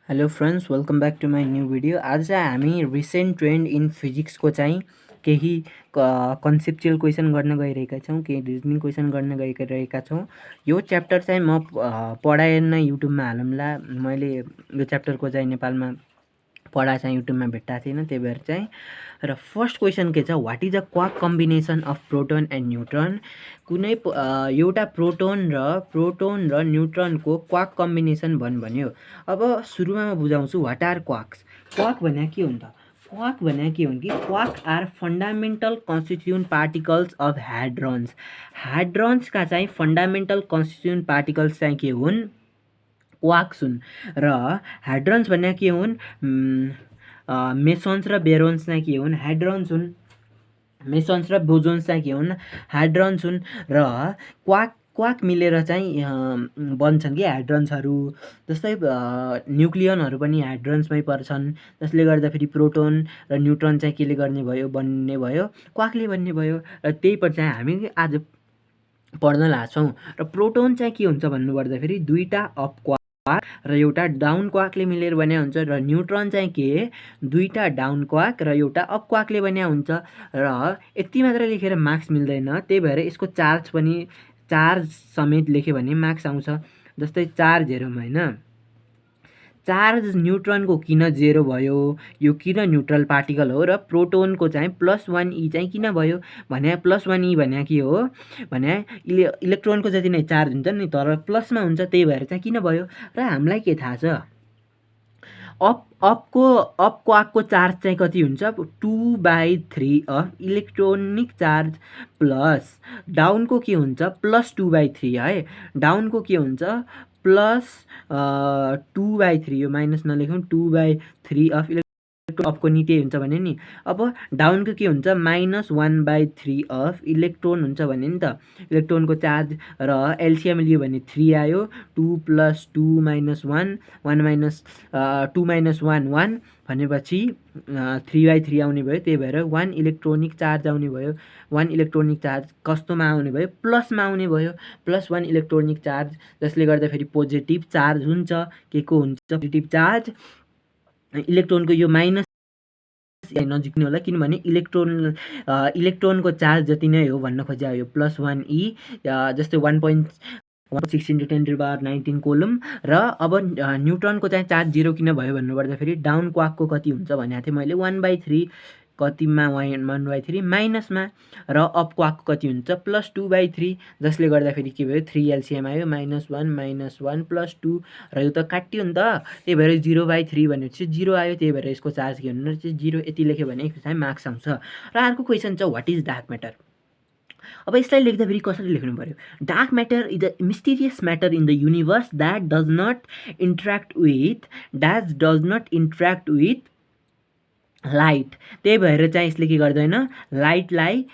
Hello friends, welcome back to my new video. आज चाहिँ हामी रिसेन्ट ट्रेन्ड इन फिजिक्सको चाहिँ केही कन्सेप्चुअल क्वेसन गर्न गइरहेका छौँ, केही रिजनिङ क्वेसन गर्न गइरहेका छौँ। यो च्याप्टर चाहिँ म पढाएन युट्युबमा हालौँला। मैले यो च्याप्टरको चाहिँ नेपालमा पढा चाहिँ युट्युबमा भेट्टाएको थिएन, त्यही भएर चाहिँ। र फर्स्ट क्वेसन के छ, वाट इज अ क्वाक combination of proton and neutron. कुनै एउटा प्रोटोन र न्युट्रनको क्वाक कम्बिनेसन भन्यो। अब सुरुमा म बुझाउँछु वाट आर क्वाक्स। क्वाक भने के हुन्छ? क्वाक भने के हुन् कि क्वाक are fundamental constituent particles of hadrons. ह्याड्रोन्सका चाहिँ फन्डामेन्टल कन्स्टिट्युन्ट पार्टिकल्स चाहिँ के हुन्? क्वाक्स हुन्। र ह्याड्रोन्स भने के हुन्? मेसोन्स र बेरोन्स चाहिँ के हुन्? ह्याड्रोन्स हुन्। मेसोन्स र बोजोन्स चाहिँ के हुन्? ह्याड्रोन्स हुन्। र क्वाक मिलेर चाहिँ बन्छन् कि ह्याड्रोन्सहरू। जस्तै न्युक्लियनहरू पनि ह्याड्रोन्समै पर्छन्। जसले गर्दाखेरि प्रोटोन र न्युट्रन चाहिँ केले बन्ने भयो? क्वाकले बन्ने भयो। र त्यही पर चाहिँ हामी आज पढ्न लाग्छौँ। र प्रोटोन चाहिँ के हुन्छ भन्नुपर्दाखेरि दुईवटा अप क्वाक र एउटा डाउन क्वाकले मिलेर बन्या हुन्छ। र न्युट्रन चाहिँ के? दुईवटा डाउन क्वाक र एउटा अप क्वाकले बन्या हुन्छ। र यति मात्र लेखेर मार्क्स मिल्दैन, त्यही भएर यसको चार्ज समेत लेख्यो भने मार्क्स आउँछ। जस्तै चार्ज हेरौँ होइन, चार्ज न्युट्रनको किन 0 भयो? यो किन न्युट्रल पार्टिकल हो? र प्रोटोनको चाहिँ +1 ई चाहिँ किन भयो भने +1 ई भने के हो भने इलेक्ट्रोनको जति नै चार्ज हुन्छ नि, तर प्लसमा हुन्छ, त्यही भएर चाहिँ किन भयो। र हामीलाई के थाहा छ? अप क्वाकको चार्ज चाहिँ कति हुन्छ? 2/3 अफ इलेक्ट्रोनिक चार्ज प्लस डाउनको के हुन्छ? +2/3 है। डाउनको के हुन्छ? +2/3, यो माइनस नलेखौँ, 2/3 अफ अपको नि त्यही हुन्छ भने नि। अब डाउनको के हुन्छ? -1/3 अफ इलेक्ट्रोन हुन्छ भने नि त। इलेक्ट्रोनको चार्ज र एलसिएम लियो भने 3 आयो। 2 + 2 - 1 1 - 2 - 1 1 भनेपछि 3/3 आउने भयो। त्यही भएर 1 इलेक्ट्रोनिक चार्ज आउने भयो। 1 इलेक्ट्रोनिक चार्ज कस्तोमा आउने भयो? प्लसमा आउने भयो। +1 इलेक्ट्रोनिक चार्ज, जसले गर्दाखेरि पोजिटिभ चार्ज हुन्छ। के को हुन्छ? Positive charge. इलेक्ट्रोनको यो माइनस नजिक नै होला, किनभने इलेक्ट्रोनको चार्ज जति नै हो भन्न खोज्या हो यो +1 ई। जस्तै 1.16 × 10⁻19 कोलम। र अब न्युट्रनको चाहिँ चार्ज 0 किन भयो भन्नुपर्दाखेरि डाउन क्वाकको कति हुन्छ भनेको थिएँ मैले? 1/3। कतिमा? 1/3 माइनसमा। र अप क्वाकको कति हुन्छ? +2/3, जसले गर्दाखेरि के भयो? 3 एलसिएम आयो। -1 -1 +2, र यो त काट्यो नि त, त्यही भएर 0/3 भनेपछि 0 आयो। त्यही भएर यसको चार्ज के हुनु रहेछ? 0। यति लेख्यो भने चाहिँ मार्क्स आउँछ। र अर्को क्वेसन छ, वाट इज डार्क म्याटर। अब यसलाई लेख्दाखेरि कसरी लेख्नु पर्यो? Dark matter is a mysterious matter in the universe that does not interact with light. त्यही भएर चाहिँ यसले के गर्दैन? लाइटलाई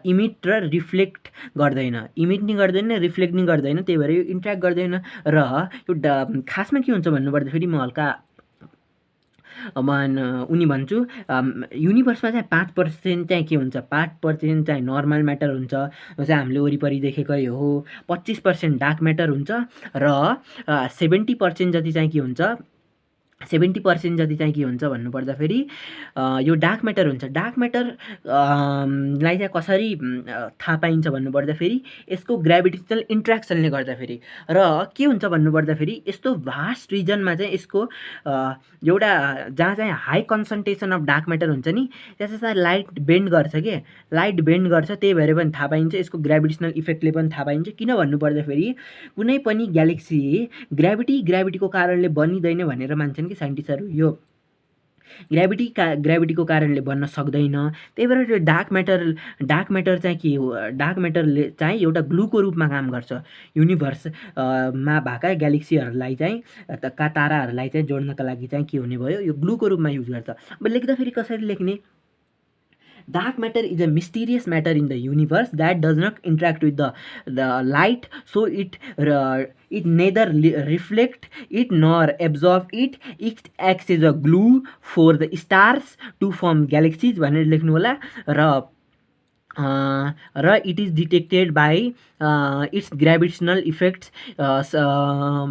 इमिट र रिफ्लेक्ट गर्दैन। इमिट नि गर्दैन, रिफ्लेक्ट नि गर्दैन, त्यही भएर यो इन्ट्र्याक्ट गर्दैन। र यो खासमा के हुन्छ भन्नुपर्दाखेरि म हल्का भन्छु, युनिभर्समा चाहिँ 5% चाहिँ के हुन्छ? 5% चाहिँ नर्मल म्याटर हुन्छ, जो चाहिँ हामीले वरिपरि देखेकै हो। 25% डार्क म्याटर हुन्छ। र 70% जति चाहिँ के हुन्छ? 70% जति चाहिँ के हुन्छ भन्नुपर्दाखेरि यो डार्क म्याटर हुन्छ। डार्क म्याटर लाई चाहिँ कसरी थाहा पाइन्छ भन्नुपर्दाखेरि यसको ग्राभिटेसनल इन्ट्र्याक्सनले गर्दाखेरि। र के हुन्छ भन्नुपर्दाखेरि यस्तो भास्ट रिजनमा चाहिँ यसको एउटा जहाँ चाहिँ high concentration of dark matter हुन्छ नि, त्यहाँ चाहिँ लाइट बेन्ड गर्छ के, लाइट बेन्ड गर्छ। त्यही भएर पनि थाहा पाइन्छ, यसको ग्राभिटेसनल इफेक्टले पनि थाहा पाइन्छ। किन भन्नुपर्दाखेरि कुनै पनि ग्यालेक्सी ग्राभिटीको कारणले बनिँदैन भनेर मान्छन् कि साइन्टिस्टहरू। यो ग्राभिटीको कारणले बन्न सक्दैन। त्यही भएर त्यो डार्क म्याटर चाहिँ के हो? डार्क म्याटरले चाहिँ एउटा ग्लुको रूपमा काम गर्छ। युनिभर्स मा भएका ग्यालेक्सीहरूलाई चाहिँ ताराहरूलाई चाहिँ जोड्नका लागि चाहिँ के हुने भयो? यो ग्लुको रूपमा युज गर्छ। अब लेख्दाखेरि कसरी लेख्ने? Dark matter is a mysterious matter in the universe that does not interact with the light, so it neither reflect it nor absorb it. It acts as a glue for the stars to form galaxies भनेर लेख्नु होला। र र it is detected by its gravitational effects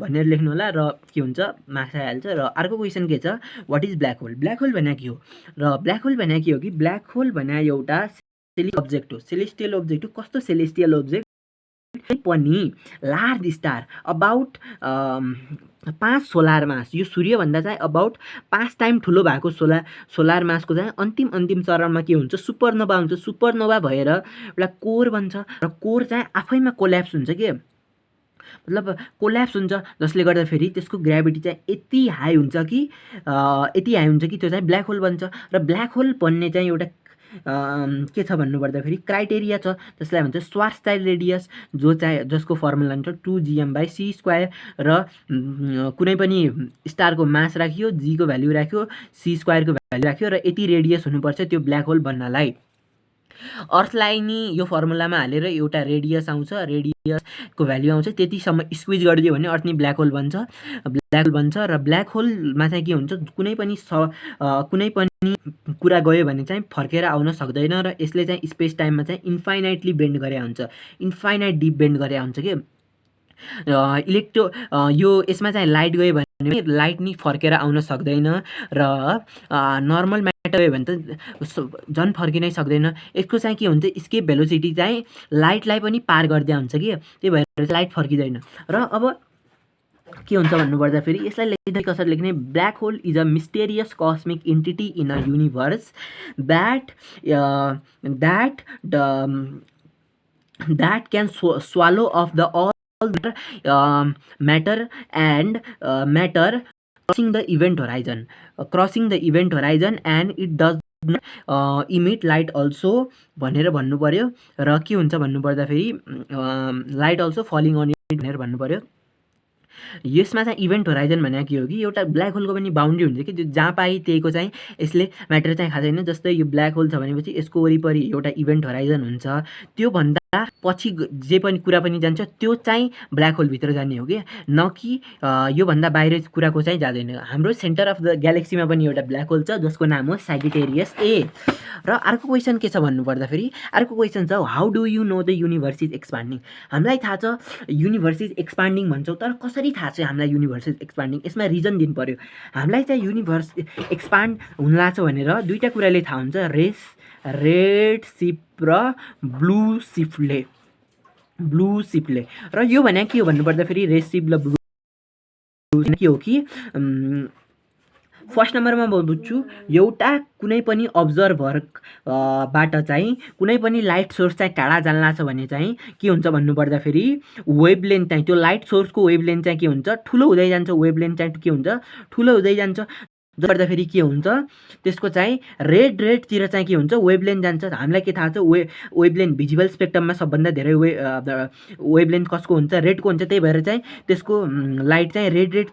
भनेर लेख्नु होला र के हुन्छ मार्क्स आइहाल्छ। र अर्को क्वेसन के छ, what is black hole? Black hole भने के हो? र ब्ल्याक होल भने के हो कि ब्ल्याक होल भने एउटा अब्जेक्ट हो, सेलेस्टियल अब्जेक्ट हो। कस्तो सेलेस्टियल अब्जेक्ट पनि लार्ज स्टार अबाउट 5 सोलर मास, यो सूर्यभन्दा चाहिँ अबाउट 5 टाइम ठुलो भएको सोलर मासको चाहिँ अन्तिम चरणमा के हुन्छ, सुपरनोभा हुन्छ। सुपरनोभा भएर एउटा कोर बन्छ र कोर चाहिँ आफैमा कोल्याप्स हुन्छ के, मतलब कोल्याप्स हुन्छ, जसले गर्दाखेरि त्यसको ग्राभिटी चाहिँ यति हाई हुन्छ कि त्यो चाहिँ ब्ल्याक होल बन्छ। र ब्ल्याक होल बन्ने चाहिँ एउटा के छ भन्नुपर्दाखेरि क्राइटेरिया छ, जसलाई भन्छ स्वार्ट्सचाइल्ड रेडियस, जसको फर्मुला हुन्छ 2gm/c² र कुनै पनि स्टारको मास राखियो, g को भ्याल्यु राख्यो, c² को भ्याल्यु राख्यो र यति रेडियस हुनुपर्छ त्यो ब्ल्याक होल बन्नलाई। अर्थलाई नि यो फर्मुलामा हालेर एउटा रेडियस आउँछ, रेडियसको भ्याल्यु आउँछ, त्यतिसम्म स्क्विज गरिदियो भने अर्थ नि ब्ल्याक होल बन्छ। र ब्ल्याक होलमा चाहिँ के हुन्छ, कुनै पनि कुरा गयो भने चाहिँ फर्केर आउन सक्दैन र यसले चाहिँ स्पेस टाइममा चाहिँ इन्फाइनाइटली बेन्ड गरे हुन्छ, इन्फाइनाइट डिप बेन्ड गरे हुन्छ के। यो यसमा चाहिँ लाइट गयो भने लाइट नि फर्केर आउन सक्दैन र नर्मल म्याटर गयो भने त झन् फर्किनै सक्दैन। यसको चाहिँ के हुन्छ, स्केप भेलोसिटी चाहिँ लाइटलाई पनि पार गर्दै हुन्छ कि, त्यही भएर लाइट फर्किँदैन। र अब के हुन्छ भन्नुपर्दाखेरि यसलाई लेख्दै कसरी लेख्ने, black hole is a mysterious cosmic entity in a universe that can swallow up the all matter crossing the event horizon and it does emit light also भनेर भन्नु पर्यो। र के हुन्छ भन्नुपर्दाखेरि light also falling on it भनेर भन्नु पर्यो। यसमा चाहिँ इभेन्ट होराइजन भने के हो कि एउटा ब्ल्याक होलको पनि बााउन्ड्री हुन्छ कि, जहाँ पाइ त्यहीको चाहिँ यसले म्याटर चाहिँ खाँदैन। जस्तै यो ब्ल्याक होल छ भनेपछि यसको वरिपरि एउटा इभेन्ट होराइजन हुन्छ, त्योभन्दा पछि जे पनि कुरा पनि जान्छ त्यो चाहिँ ब्ल्याक होलभित्र जाने हो कि, न कि योभन्दा बाहिर कुराको चाहिँ जाँदैन। हाम्रो सेन्टर अफ द ग्यालेक्सीमा पनि एउटा ब्ल्याक होल छ जसको नाम हो सैजिटेरियस ए। र अर्को क्वेसन के छ भन्नुपर्दाखेरि, अर्को क्वेसन छ how do you know the universe is expanding? हामीलाई थाहा छ युनिभर्स इज एक्सपान्डिङ भन्छौँ, तर कसरी थाहा छ हामीलाई युनिभर्स इज एक्सपान्डिङ? यसमा रिजन दिनु पर्यो। हामीलाई चाहिँ युनिभर्स एक्सपान्ड हुन लाग्छ भनेर दुईवटा कुराले थाहा हुन्छ, रेड सिफ्ट र ब्लू सिफ्टले। र यो भने के हो भन्नुपर्दाखेरि रेड सिफ्ट र ब्लू के हो कि फर्स्ट नम्बरमा म बुझ्छु, एउटा कुनै पनि अब्जर्भर बाट चाहिँ कुनै पनि लाइट सोर्स चाहिँ टाढा जान्छ भने चाहिँ के हुन्छ भन्नुपर्दाखेरि वेभलेन्थ चाहिँ, त्यो लाइट सोर्सको वेभलेन्थ चाहिँ के हुन्छ, ठुलो हुँदै जान्छ। वेभलेन्थ चाहिँ के हुन्छ, ठुलो हुँदै जान्छ, गर्दाखेरि के हुन्छ त्यसको चाहिँ रेडतिर चाहिँ के हुन्छ, वेभलेन्थ जान्छ। हामीलाई के थाहा छ, वेभलेन्थ भिजिबल स्पेक्ट्रममा सबभन्दा धेरै वेभलेन्थ कसको हुन्छ, रेडको हुन्छ। त्यही भएर चाहिँ त्यसको लाइट चाहिँ रेड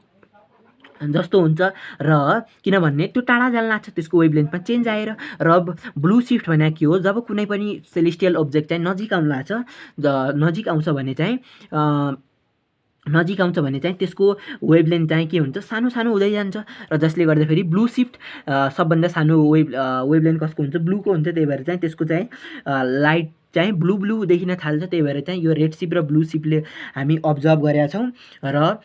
जस्तो हुन्छ। र किनभने त्यो टाढा जान लाग्छ, त्यसको वेभलेन्थमा चेन्ज आएर। र ब्लू सिफ्ट भने के हो, जब कुनै पनि सेलेस्टियल अब्जेक्ट चाहिँ नजिक आउँछ भने चाहिँ त्यसको वेभलेन्थ चाहिँ के हुन्छ, सानो हुँदै जान्छ। र जसले गर्दाखेरि ब्लू सिफ्ट सबभन्दा सानो वेभलेन्थ कसको हुन्छ, ब्लूको हुन्छ। त्यही भएर चाहिँ त्यसको चाहिँ लाइट चाहिँ ब्लू देखिन थाल्छ। त्यही भएर चाहिँ यो रेड सिफ्ट र ब्लू सिफ्टले हामी अब्जर्भ गरेका छौँ। र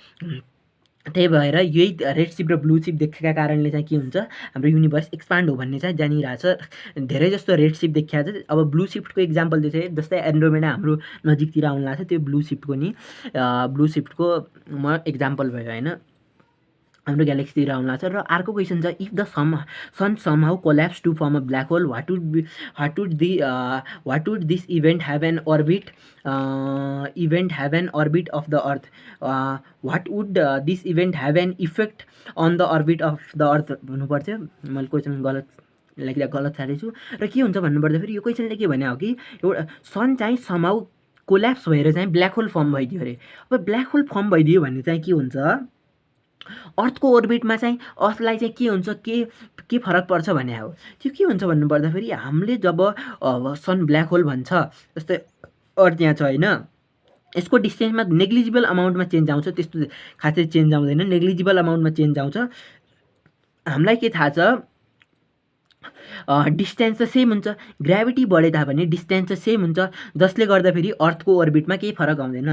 त्यही भएर यही रेड सिफ्ट र ब्लू सिफ्ट देखेका कारणले चाहिँ के हुन्छ, हाम्रो युनिभर्स एक्सपान्ड हो भन्ने चाहिँ जानिरहेछ। धेरै जस्तो रेड सिफ्ट देखिएको छ। अब ब्लू सिफ्टको इक्जाम्पल दिएँ, जस्तै एन्ड्रोमेडा हाम्रो नजिकतिर आउनु लाग्छ, त्यो ब्लू सिफ्टको म इक्जाम्पल भयो होइन, हाम्रो ग्यालेक्सीतिर आउनु लाग्छ। र अर्को क्वेसन छ, if the sun somehow collapse to form a black hole what would this event have an orbit of the earth? What would this event have an effect on the orbit of the earth हुनु पर्थ्यो। मैले question गलत छाडेछु। र के हुन्छ भन्नुपर्दाखेरि यो क्वेसनले के भने हो कि एउटा सन चाहिँ समहाउ कोल्याप्स भएर चाहिँ ब्ल्याक होल फर्म भइदियो अरे। अब ब्ल्याक होल फर्म भइदियो भने चाहिँ के हुन्छ, अर्थको ओर्बिटमा चाहिँ अर्थलाई चाहिँ के हुन्छ, के फरक पर्छ भने हो। त्यो के हुन्छ भन्नुपर्दाखेरि हामीले जब सन ब्ल्याक होल भन्छ, जस्तै अर्थ यहाँ छ होइन, यसको डिस्टेन्समा नेग्लिजिबल अमाउन्टमा चेन्ज आउँछ, त्यस्तो खासै चेन्ज आउँदैन, नेग्लिजिबल अमाउन्टमा चेन्ज आउँछ। हामीलाई के थाहा छ, डिस्टेन्स त सेम हुन्छ, ग्राभिटी बढे तापनि डिस्टेन्स चाहिँ सेम हुन्छ, जसले गर्दाखेरि अर्थको अर्बिटमा केही फरक आउँदैन।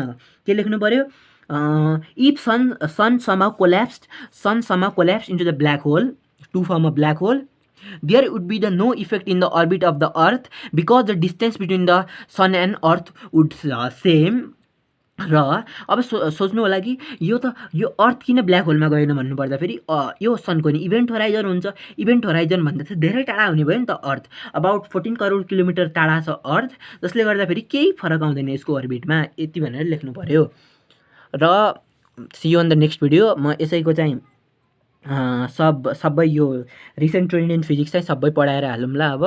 के लेख्नु पऱ्यो? If sun somehow collapsed into the black hole to form a black hole, there would be no effect in the orbit of the earth because the distance between the sun and earth would same। र अब सोच्नु होला कि यो अर्थ किन black होलमा गएन भन्नुपर्दा फेरि यो सनको नि इभेन्ट होराइजन हुन्छ। इभेन्ट होराइजन भन्दा चाहिँ धेरै टाढा हुने भयो नि त अर्थ, अबाउट 14 करोड किलोमिटर टाढा छ अर्थ, जसले गर्दाखेरि केही फरक आउँदैन यसको अर्बिटमा, यति भनेर लेख्नु पर्यो। र see you on the next video. म यसैको चाहिँ सबै यो रिसेन्ट ट्रेन्ड इन फिजिक्स चाहिँ सबै पढाएर हालौँला अब।